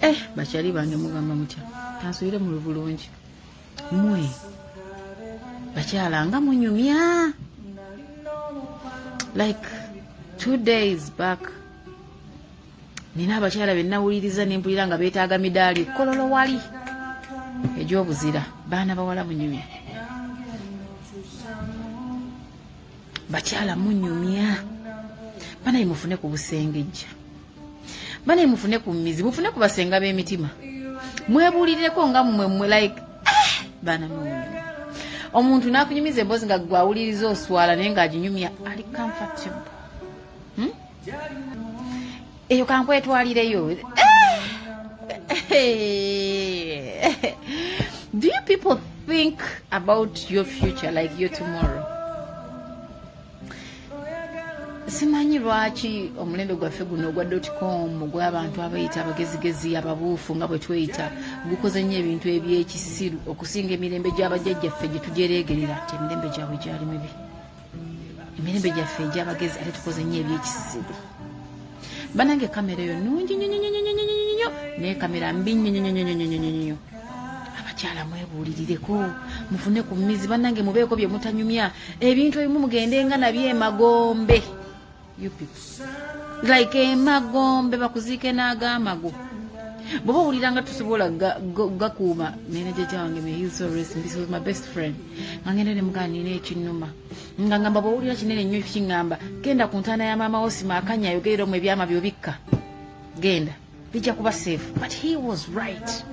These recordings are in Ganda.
Eh, bakyali bange mugamba mutya? Kansubire muli bulungi. Mwe bakyala nga munyumya. Like 2 days back, nina abakyala be nawuliriza ne mpulira nga beetaaga midaali kololo wali egy'obuzira. Baana bawala munyumya, bakyala munyumya. Banaye mufune ku busengejja, banaye mufune ku mizi, mufune ku basenga b'emitima, mwebuulirireko nga mmwe mmwe like eh, baana munyumya. Omuntu n'akunyumiza emboozi nga gwe awuliriza oswala, naye ng'aginyumya ali comfortable, Eyo kankwetwalireyo. Eh! Do you people think about your future, like your tomorrow? Simanyi lwaki omulembe gwaffe guno ogwa dotcom, ogw'abantu abayita abagezigezi, ababuufu nga bwe tweyita, gukoze nnyo ebintu ebyekisiru okusinga emirembe gy'abajjajjaffe gye tujereegerera nti emirembe gyabwe gyali mibi. Emirembe gyaffe egy'abagezi ate tukoze nnyo ebyekisiru. Banange, kamera eyo nungi nnyo nnyo nnyo nnyo nnyo nnyo, naye kamera mbi nnyo nnyo nnyo nnyo nnyo nnyo nnyo. Abakyala mwebuulirireko, mufune ku mizi. Bannange, mubeeko bye mutanyumya. Ebintu ebimu mugende nga nabyo emagombe. You people, like emagombe bakuziike n'agamago. Bw'oba owulira nga tusobola gakuuma. Nene jjajja wange, may his soul rest in peace, was my best friend, nga ngenda ne mugamba nina ekinnuma, nga ngamba bw'owulira kinene nnyo kiŋŋamba, genda ku ntaana ya maama wo, sima akanya, ayogerera omu ebyama byobikka, genda, bijja kuba safe. But he was right.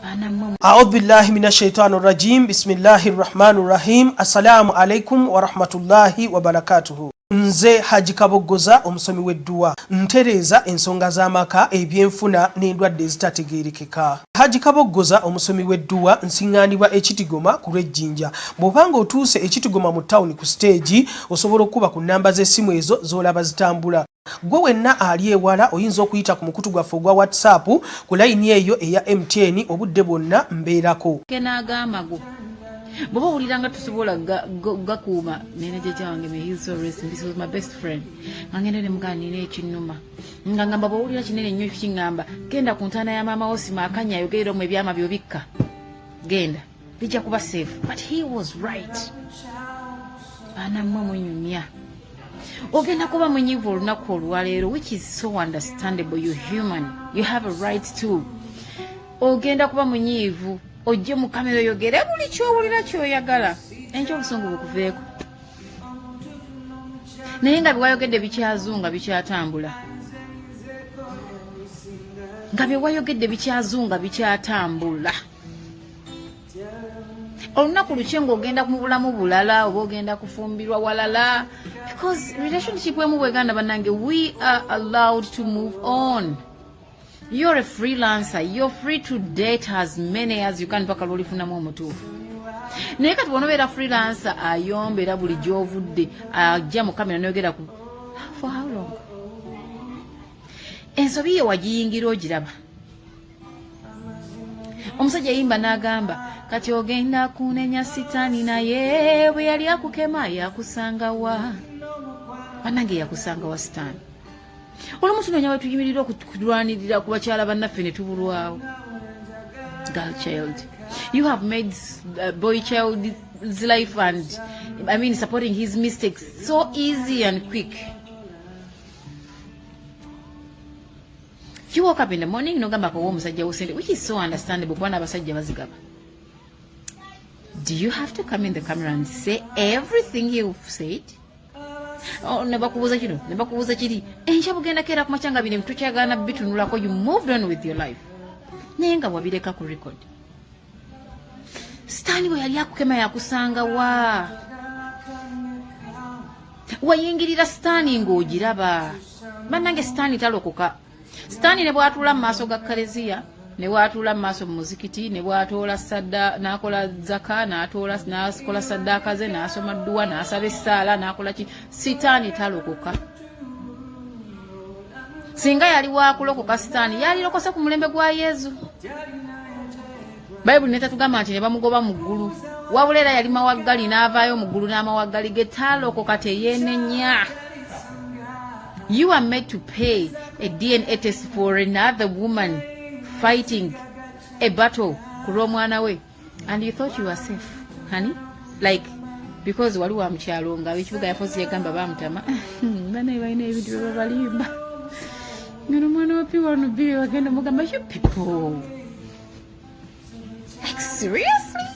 Baana mmwe. Audhu billahi min ashaitani rajim. Bismillahi rahmani rahim. Assalamu alaikum warahmatullahi wabarakatuhu. Nze Haji Kaboggoza, omusomi w'edduwa. Ntereeza ensonga z'amaka, ebyenfuna n'endwadde ezitategeerekeka. Haji Kaboggoza, omusomi w'edduwa, nsiŋŋaanibwa Ekitigoma ku lw'Ejjinja. Bw'obanga otuuse Ekitigoma mu tawuni ku siteegi, osobola okukuba ku nnamba z'essimu ezo z'olaba zitambula. Gwe wenna ali ewala oyinza okuyita ku mukutu gwaffe ogwa WhatsApp ku layini eyo eya MTN, obudde bwonna mbeerako. N'agamago bw'oba owulira nga tusobola gakuuma. Nene jjajja wange, may his soul rest in peace, was my best friend, nga ngenda ne mugamba nina ekinnuma, nga ngamba bw'owulira kinene nnyo kiŋŋamba, genda ku ntaana ya maama wo, sima akanya, ayogerera omu ebyama byobikka, genda, bijja kuba safe. But he was right. Baana mmwe munyumya. Ogenda kuba munyiivu olunaku olwaleero, which is so understandable. You human, you have a right to. Ogenda kuba munyiivu, ojje mu kamera oyogere buli kyowulira kyoyagala, enkya obusungu bukuveeko, naye nga byewayogedde bikyazunga, bikyatambula, nga byewayogedde bikyazunga, bikyatambula. Olunaku lukye ng'ogenda mu bulamu bulala oba ogenda kufumbirwa walala, because relationship emu bweganda. Bannange, we are allowed to move on. You're a freelancer, you're free to date as many as you can paka lwolifunamu omutuufu. Naye kati bwonobeera freelancer ayombera buli gy'ovudde, ajja mu kamera noyogera ku for how long? Ensobi ye wagiyingira ogiraba. Omusajja yimba n'agamba, kati ogenda kunenya sitaani, naye bwe yali akukema yakusangawa? Bannange, yakusangawa sitaani? Olumu tunoonya we tuyimirira okulwanirira ku bakyala bannaffe ne tubulwawo. Girl child, you have made boy child's life and, I mean, supporting his mistakes so easy and quick. You woke up in the morning nogamba kowa omusajja wo sente, which is so understandable kuba n'abasajja bazigaba. Do you have to come in the camera and say everything you've said? Oh, ne bakubuuza kino, ne bakubuuza kiri, enkya bugenda keera ku makya nga bino tukyagala bitunulako. You moved on with your life, naye nga wabireka ku record. Sitaani bwe yali akukema yakusanga wa? Wayingirira sitaani ng'ogiraba. Bannange, sitaani talokoka. Sitaani ne bw'atuula mu maaso ga kaleziya, ne bw'atuula mu maaso mu muzikiti, ne bw'atoola sadda n'akola zaka, n'atoola n'akola saddaaka ze, n'asoma dduwa, n'asaba essaala, n'akola ki, sitaani talokoka. Singa yali wakulokoka, sitaani yalirokose ku mulembe gwa Yezu. Bayibuli netatugamba nti ne bamugoba mu ggulu, wabula era yali mawaggali n'avaayo mu ggulu n'amawaggali ge. Talokoka, teyeenenya. You are made to pay a DNA test for another woman fighting a battle ku lw'omwana we and you thought you were safe honey like because wali wa mukyalo nga abekibuga yafozi yagamba bamutama banaye balina ebintu byebabalimba ngano omwana wa p1 b bagenda mugamba you people like seriously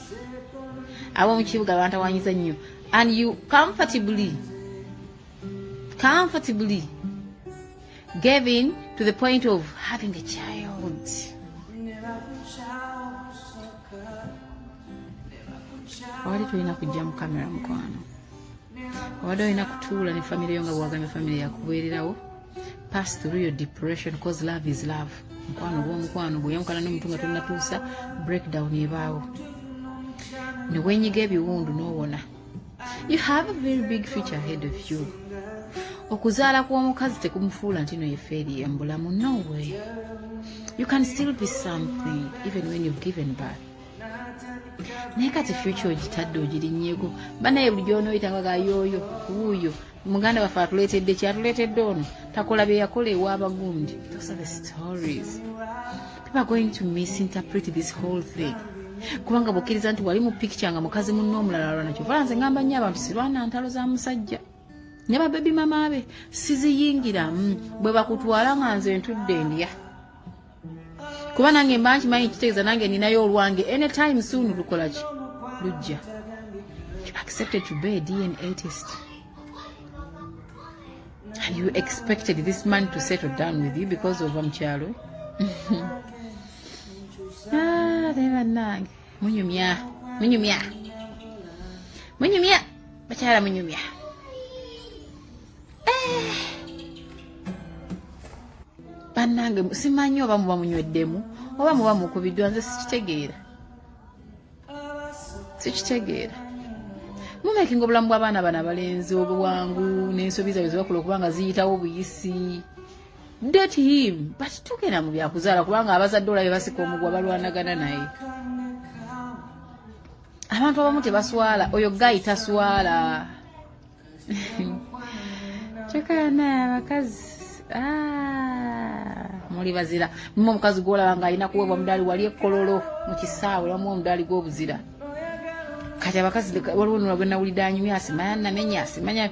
ab'omukibuga bantawanyiza nnyo and you comfortably comfortably gave in to the point of having a child wali tulina kujja mu kamera mukwano obadde olina kutuula ne famire yo nga bwewagambye famire yakubeererawo pass through your depression cause love is love mukwano ogw'omukwano bweyamukana n'omuntu nga tonnatuusa breakdown ebaawo ne wenyiga ebiwundu n'owona you have a very big future ahead of you okuzaala kw'omukazi tekumufuula nti no yefeeri embulamu no way you can still be something even when you've given birth naye kati future ogitadde ogirinyeko banaye buli gyonoyita nga gayooyo wuuyo muganda waffe atuleetedde ki atuleetedde ono takola bye yakola ew'abagundi those are the stories people are going to misinterpret this whole thing kubanga bwokkiriza nti wali mu picture nga mukazi munno omulala alwana kyova nze ngamba nnyo abantu sirwana ntalo za musajja ne babebi mama be siziyingiramu bwe bakutwala nga nze ntudde ndya kuba nange mba nkimanyi kitegeeza nange ninayo olwange anytime soon lukola ki lujja. You accepted to be a DNA test and you expected this man to settle down with you because of omukyalo. Ah, naye bannange munyumya munyumya munyumya bakyala munyumya. Eh. Bannange simanyi oba muba munyweddemu oba muba mukubiddwa, nze sikitegeera, sikitegeera. Mumakinga obulamu bw'abaana bano abalenzi obwangu n'ensobi zaabwe zebakola okuba nga ziyitawo buyisi. Date him but tugenda mu byakuzaala kubanga abazadde olabye basika omugwa balwanagana naye. Abantu abamu tebaswala, oyo gayi taswala. Kyokka naye abakazi ah, muli bazira mumu. Omukazi gwolaba nga alina kuweebwa mudaali wali ekololo mu kisaawe, bamuwa omudaali gw'obuzira. Kati abakazi waliwo nula gwe nawulidde anyumya asimanya namenya asimanya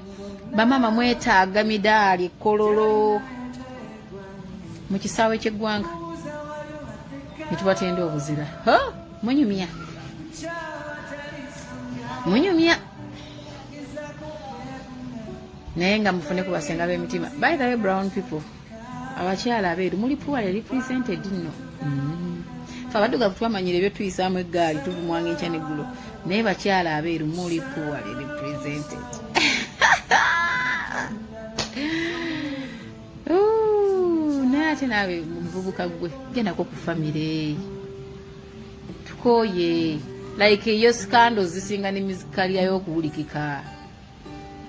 bamaama mwetaaga midaali ekololo mu kisaawe ky'eggwanga netubatenda obuzira. Munyumya munyumya naye nga mufune ku basenga b'emitima. By the way, brown people, abakyala abeeru muli poorly represented nno. Fe abaddugavu twamanyira ebyo, tuyisaamu eggaali tuvumwanga enkya neggulo, naye bakyala abeeru muli poorly represented. Naye ate naawe muvubuka gwe gendako ku famire, tukooye like eyo scandals zisinga ne musicalya y'okuwulikika.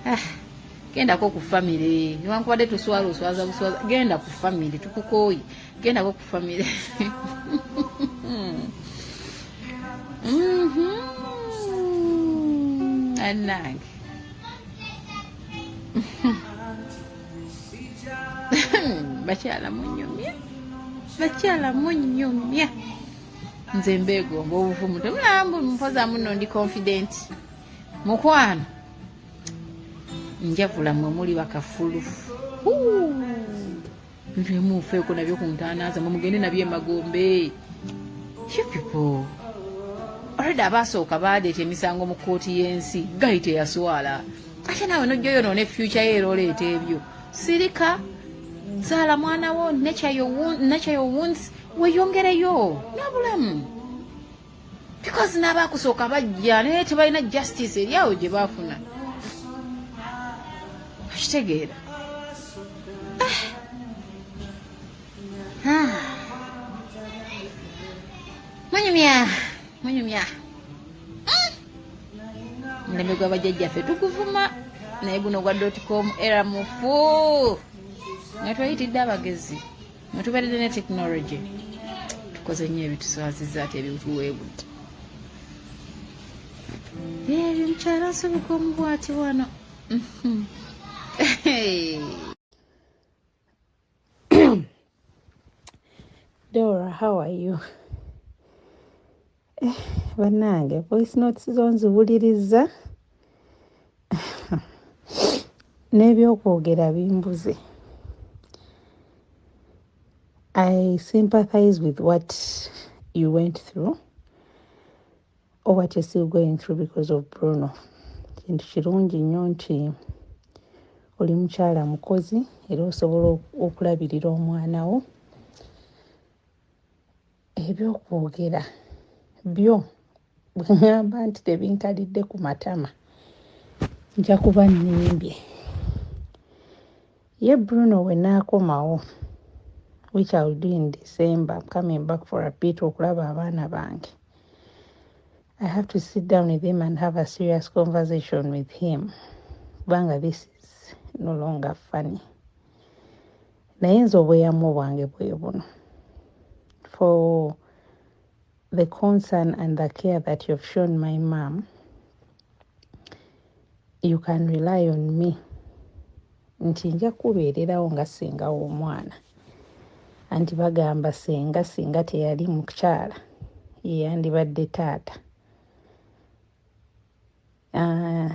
Ah, gendako ku famire newankubadde tuswala oswaza buswaza, genda ku famire, tukukooye, gendako ku famire. Anange bakyala munyumya, bakyala munyumya, nze mbeegomba obuvumu temulambu mpoza muno, ndi confident mukwano njavula mwe muli bakafulu bintu emuufeeko nabyo ku ntaana zammwe mugende nabyo emagombe. You people already abaasooka baaleeta emisango mu kkooti y'ensi, gayi teyaswala ate naawe nojja oyonoona efuture yo era oleeta ebyo. Sirika, zaala mwana wo, nurture your wounds, weyongereyo n'obulamu because n'abaakusooka bajja naye tebalina justice eri awo gye baafuna. Okitegeera? Ah. Munyumya munyumya omulembe gwa bajjajjaffe tuguvuma naye guno gwa dotcom era mufu nga tweyitidde abagezi nga tuberedde ne technology, tukoze nnyo ebituswaziza ate ebituweebudde ebyo. Mukyala nsubuka omubwati wano. Dora, how are you? Eh, bannange voice notes zo nziwulirizza n'ebyokwogera bimbuze. I sympathize with what you went through or what you're still going through because of Bruno. Kintu kirungi nnyo nti oli mukyala mukozi era osobola okulabirira omwana wo. Ebyokwogera byo bwe ŋŋamba nti tebinkalidde ku matama nja kuba nnimbye. Ye Bruno we naakomawo which I will do in December, I'm coming back for a bit okulaba abaana bange. I have to sit down with him and have a serious conversation with him kubanga this is no longer funny. Naye nze obweyamo bwange bwe buno. For the concern and the care that you've shown my mom, you can rely on me nti nja kubeererawo nga ssenga w'omwana. Anti bagamba ssenga singa teyali mukyala ye yandibadde taata. Ah,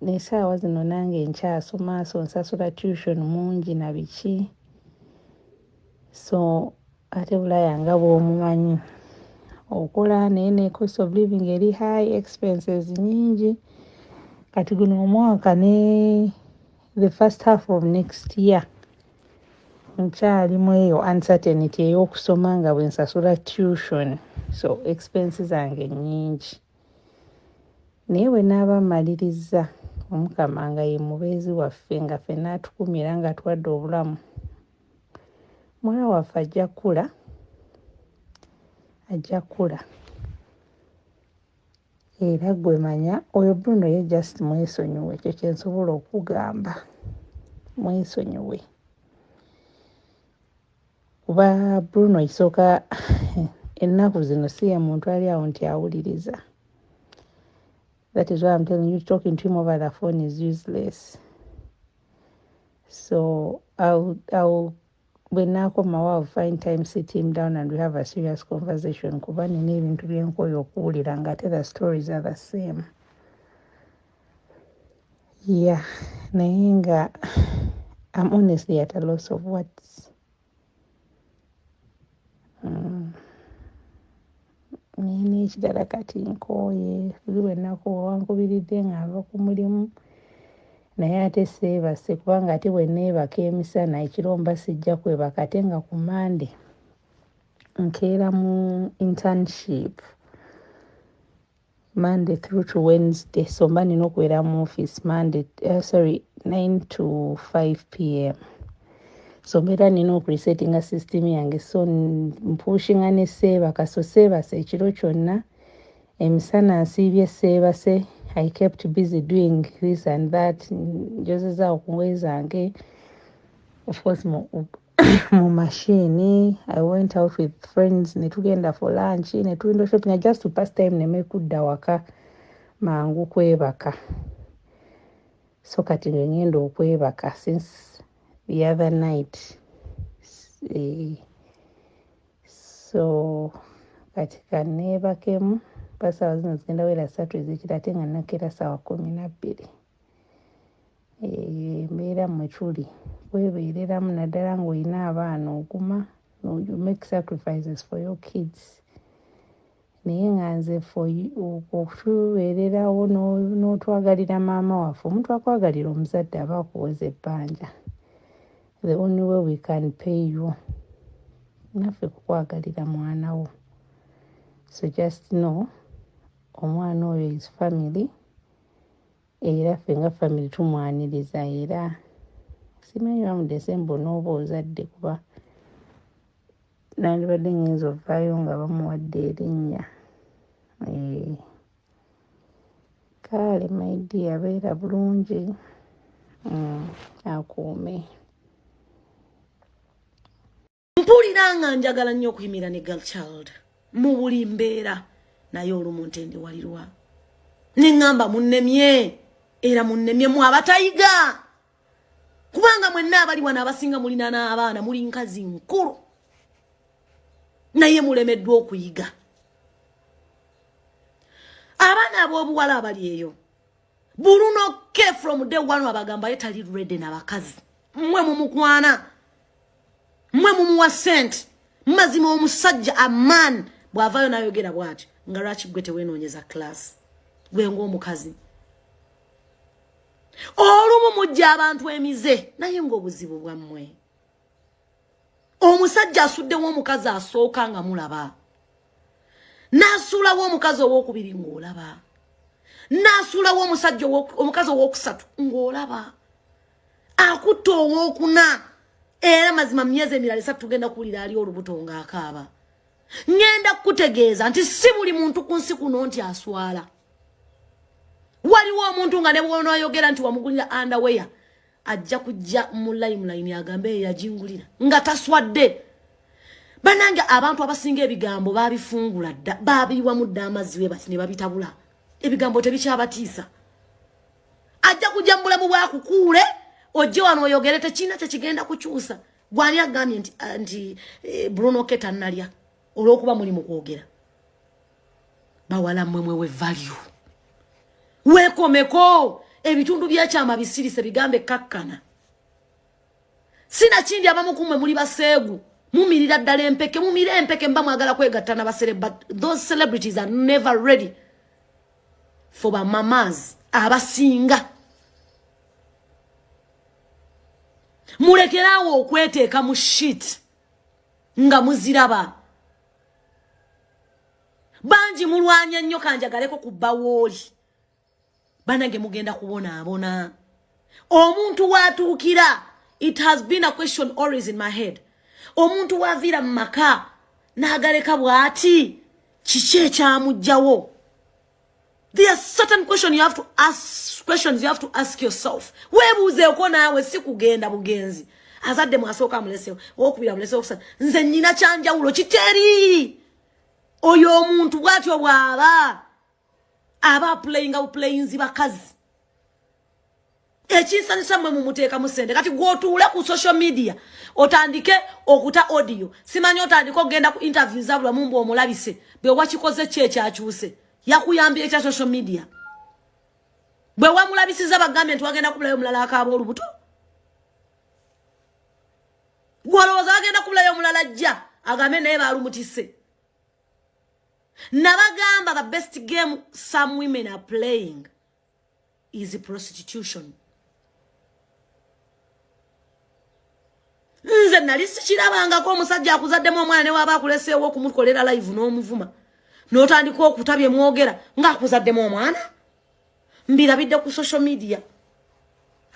n'essaawa zino nange nkyasoma so nsasula tuition mungi na biki so ate Bulaaya nga bw'omumanyi okola naye ne cost of living eri high expenses nyingi kati guno omwaka ne the first half of next year nkyalimu eyo uncertainty ey'okusoma nga bwe nsasula tuition so expenses zange nyingi naye bwe naaba mmalirizza omukama nga ye mubeezi waffe nga ffenna atukumira nga atuwadde obulamu muwala waffe ajja kkula ajja kkula era gwe manya oyo Bruno ye just mwesonyiwe ekyo kye nsobola okugamba mwesonyiwe kuba Bruno ekisooka ennaku zino si ye muntu ali awo nti awuliriza that is why I'm telling you talking to him over the phone is useless so I'll, I'll bwe naakomawo I'll find time sit him down and we have a serious conversation kuba nina ebintu bye nkooye okuwulira nga ate the stories are the same yeah naye nga I'm honestly at a loss of words naye n'ekirala kati nkooye luli bwe nakoowa wankubiridde nga nva ku mulimu naye ate seebase kubanga ate bwe neebaka emisana ekiro mba sijja kwebaka ate nga ku Mande nkeera mu internship Monday through to Wednesday so mba nina okubeera mu office Monday sorry 9 to 5 pm so mbeera nina okuresetinga system yange so mpushinga ne seebaka so seebase ekiro kyonna emisana nsiibye seebase I kept busy doing this and that njozezaawo ku ngoye zange of course mu, mu machine I went out with friends ne tugenda for lunch ne tuwindow shopping just to pass time neme kudda waka mangu kwebaka so kati nge ngenda okwebaka since the other night eh, so kati kaneebakemu basaawa zino zigenda wera ssatu ez'ekiro ate nga nakeera ssaawa 12 embeera mwe tuli kwebeereramu naddala ng'olina abaana oguma you make sacrifices for your kids naye nga nze for okutubeererawo n'otwagalira maama waffe omuntu akwagalira omuzadde aba akuweza ebbanja the only way we can pay you naffe kukwagalira mwana wo so just know omwana oyo is family era ffe nga family tumwaniriza era simanyi oba mu December onooba ozadde kuba nandibadde ngenza ovaayo nga bamuwadde erinnya eh, kale my dear beera bulungi akuume mpulira nga njagala nnyo okuyimira ne girl child mu buli mbeera naye olumu ntendiwalirwa neŋŋamba munnemye era munnemye mu abatayiga kubanga mwenna abali wano abasinga mulina n'abaana muli nkazi nkulu. Naye mulemeddwa okuyiga. Abaana ab'obuwala abali eyo, Bruno K from day one abagamba ye tali ready na bakazi. Mmwe mumukwana, mmwe mumuwa sente. Mazima omusajja a man bw'avaayo n'ayogera bw'atyo, nga lwaki gwe tewenoonyeza class gwe ng'omukazi? Olumu mujja abantu emize, naye ng'obuzibu bwammwe. Omusajja asuddewo omukazi asooka nga mulaba, n'asuulawo omukazi owokubiri ng'olaba, n'asuulawo omusajja omukazi owokusatu ng'olaba, akutta owokuna. Era mazima myezi emirala esatu tugenda kuwulira ali olubuto ng'akaaba. Ŋŋenda kukutegeeza nti si buli muntu ku nsi kuno nti aswala. Waliwo omuntu nga ne bw'onoyogera nti wamugulira underwear, ajja kujja mu limelight agambe ye yagingulira nga taswadde. Banange, abantu abasinga ebigambo babifungula dda, babiyiwamu dda amazzi we bati ne babitabula. Ebigambo tebikyabatiisa. Ajja kujja mu bulamu bwakukuule, ojje wano oyogere, tekirina kyekigenda kukyusa. Gwani agambye nti Bruno K tannalya olw'okuba muli mu kwogera? Bawala mmwe, mwewe value, weekomeko ebitundu byekyama bisirise, bigambe kakkana. Sinakindi abamu kumwe muli baseegu, mumirira ddala empeke, mumire empeke, mba mwagala kwegatta nabasere, but those celebrities are never ready for bamamas. Abasinga mulekeraawo okweteeka mu shit nga muziraba. Bangi mulwanya nnyo kanjagaleko ku bawooli. Banange, mugenda kubonaabona. Omuntu watuukira, it has been a question always in my head, omuntu waviira mu maka n'agaleka bw'ati, kiki ekyamugjawo? There are certain question you have to ask, questions you have to ask yourself. Weebuuzeeko naawe, si kugenda bugenzi. Azadde mwasooka amulesewo, owokubiri amulesewo, okusatu. Nze nnyina kyanjawulo kiteri. Oyo omuntu bw'atyo bw'aba aba playinga buplayinzi bakazi. Ekinsanyusa, mmwe mumuteekamu sente. Kati gwotuule ku social media otandike okuta audio, simanyi otandike okugenda ku interview zabulamu mbu omulabise. Bwe wakikoze ki ekyakyuse? Yakuyambye ekya social media? Bwe wamulabisiza bagambye nti wagenda kubulayo omulala akaaba olubuto? Gwolowooza bagenda kubulayo omulala ajja agambe naye baalumutise? Nabagamba, the best game some women are playing is prostitution. Nze nali sikirabangako omusajja akuzaddemu omwana ne waba akuleseewo okumukolera live n'omuvuma n'otandika okuta bye mwogera ng'akuzaddemu omwana. Mbirabidde ku social media.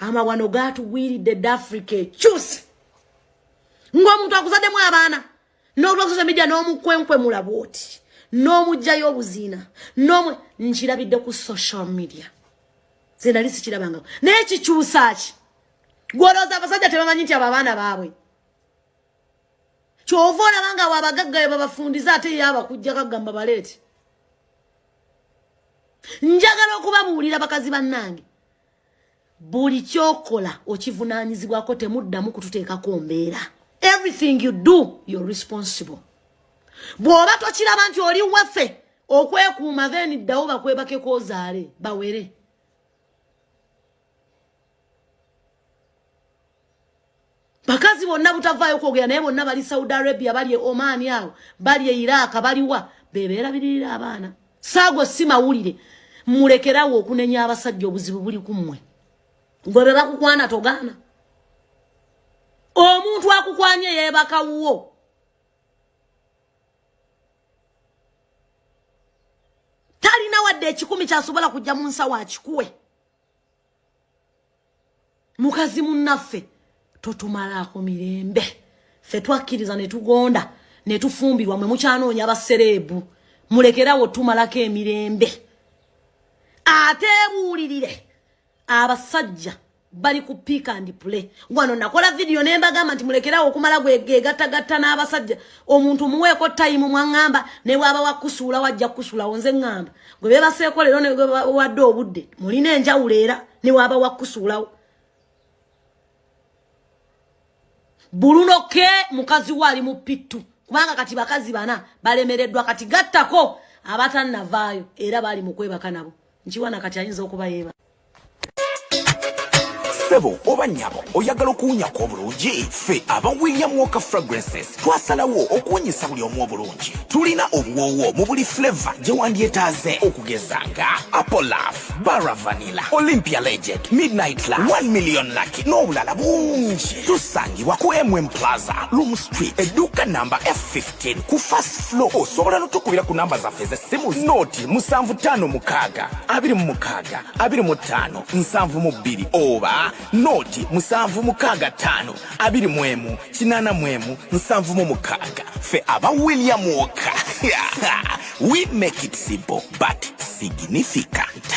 Amawano gatugwiridde dda. Africa ekyuse ng'omuntu akuzaddemu abaana n'olwa social media n'omukwenkwemula bwoti n'omugjayo obuziina n'omwe. Nkirabidde ku social media, nze nali sikirabangako. Naye kikyusa ki? Gwolowooza abasajja tebamanyi nti abo abaana baabwe? Kyova olaba nga abagagga bwe babafundiza, ate ye abakujja kagamba baleete. Njagala okubabuulira, bakazi bannange, buli kyokola okivunaanyizibwako. Temuddamu kututeekako mbeera. Everything you do, you're responsible. Bw'oba tokiraba nti oli waffe okwekuuma, then ddawo bakwebakeko ozaale bawere. Bakazi bonna butavaayo kwogera, naye bonna bali Saudi Arabia, bali e Oman, awo bali e Iraq, baliwa bebeerabiririra abaana. Saago si mawulire. Mulekerawo okunenya abasajja. Obuzibu buli ku mmwe. Gwe be bakukwana togaana. Omuntu akukwanye yeebakawwo. Talina wadde 100 kyasobola kujja mu nsawo akikuwe. Mukazi munnaffe, totumalaako mirembe. Ffe twakkiriza ne tugonda ne tufumbirwa. Mwe mukyanoonya basereebu, mulekerawo tumalako emirembe. Ate ebuulirire, abasajja bali ku pick and play. Wano nakola video ne mbagamba nti mulekerawo okumala gwegattagatta n'abasajja. Omuntu muweeko time. Mwaŋŋamba ne bwaba wakusuula wajja kusuulawo. Nze ŋŋamba gwe beebaseeko leero ne gwe wadde obudde mulina enjawulo. Era ne bwaba wakusuulawo, Bruno K mukazi we ali mu pittu. Kubanga kati bakazi bana balemereddwa, kati gattako abatannavaayo era bali mu kwebaka nabo. Nkiwana kati ayinza okuba yeeba. Ssebo oba nnyabo, oyagala okuwunyako obulungi? Ffe aba William Walker Fragrances twasalawo okuwunyisa buli omu obulungi. Tulina obuwoowo mu buli flavour gye wandyetaaze, okugeza nga Apple Love, Bara Vanilla, Olympia Legend, Midnight Love, 1 Million Lucky n'obulala bungi. Tusangibwa ku Plaza, Luwum Street, edduuka namba F15 ku first floor. Osobola n'otukubira ku namba zaffe ez'essimu 0 756 26 25 72 oba 0 765 21 81 76. Ffe aba William Walker, we make it simple but significant.